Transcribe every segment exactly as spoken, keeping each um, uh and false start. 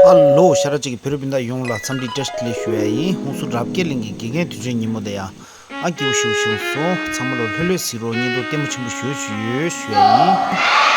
ཨ་ལོ། ཤ་ར་ཅིག་གི་བོད་རིགས་སྤུན་ཟླ་ཡོངས་ལ་འཚམས་འདྲི་བཀྲ་ཤིས་བདེ་ལེགས་ཞུ་ཡ་ཡིན། ཧུན་སུར་རབ་རྒྱས་གླིང་གི་དགེ་རྒན་དུས་ཆེན་ཉིན་མོ་དེ་ཡང་ཨ་སྐྱིད་པོ་ཞིག་བྱུང་སོང་། ཚང་མ་ལོ་ལྷོད་ལྷོད་གཟིགས་རོགས། བརྙན་ཐུང་ལྟད་མོ་ཆེན་པོ་ཞིག་ཞུ་ཡོད་ཞུ་ཡ་ཡིན།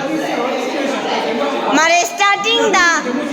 མ་རེད། སི་ཊར་ཊིང་དང་།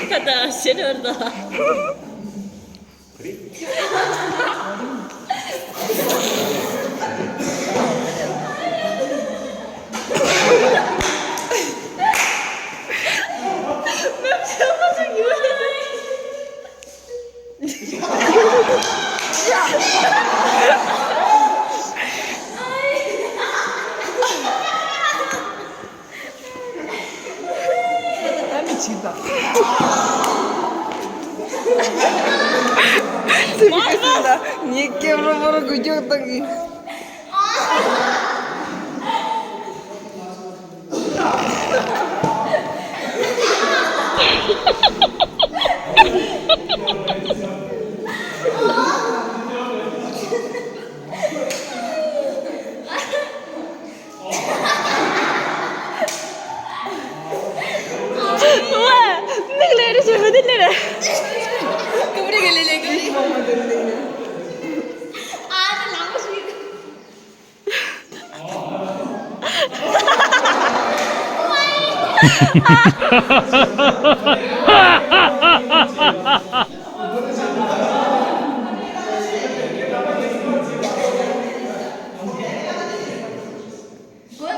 ད་ད་ཤེས་ར་ད། ཨ་ནི་བྱིས་པ། ཚེ་མི་སྲིད་ལ་ངའི་ཀེམ་ར་མོ་ར་འགུལ་སྐྱོད་བཏང་གི།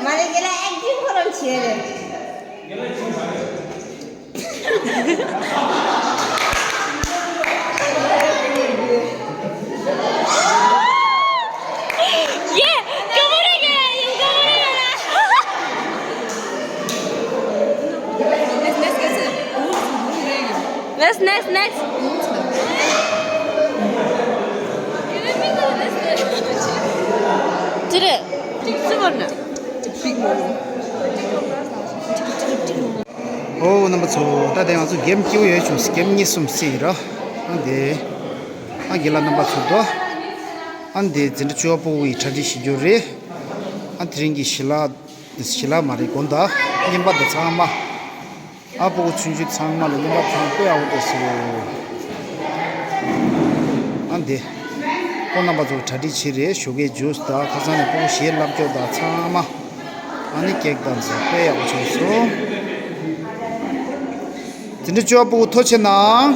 མ་རེད། ངེད་ལ་ཨེག་ཊིང་ཁོ་རང་བྱས་རེད། ཡེ། ཀ་མ་རེད། ཀ་མ་རེད། Next, next, next. Next, next, next. ཅི་རེད། ཨོ་རྣམ་པ་ཚོ། ད་དེ་ང་ཚོ་གེམ་སྐྱིད་པོ་ཡོད་བྱུང་། གེམ་གཉིས་གསུམ་སྲིད་ཡིན་ར། ཨ་འདི། ཨ་རྒན་ལགས་རྣམ་པ་ཚོ་དོ། ཨ་འདི་འཛིན་གྲྭ་བཅུ་པ་ཕྲུ་གུ་ཡི་གྲ་སྒྲིག་བྱེད་རྒྱུ་རེད། ཨ་དེ་རིང་གི་ཞལ་ལག་ཞལ་ལག་མ་རེད། དགོང་དག་རྔན་པ་དང་ཚང་མ། ཨ་ཕྲུ་གུ་ཆུང་ཆུང་ཚང་མ་ལ་རྔན་པ་ཚང་དཔེ་ཡག་པོ་འདུག་ཟེར། ཨ་འདི། ཁོང་རྣམ་པ་ཚོ་གྲ་སྒྲིག་བྱེད་རེད། ཞོགས་ཀའི་ཇུས་དང་ཁ་སང་ནས་ཕྲུ་གུ་ཞལ་ལག་སྐྱོར་དང་ཚང་མ། ཨ་ནི་ཀེག་དང་ཟེར་དཔེ་ཡག་པོ་བྱུང་སོང་། འཛིན་གྲྭ་བཅུ་པ་ཕྲུ་གུ་ཐུགས་རྗེ་གནང་།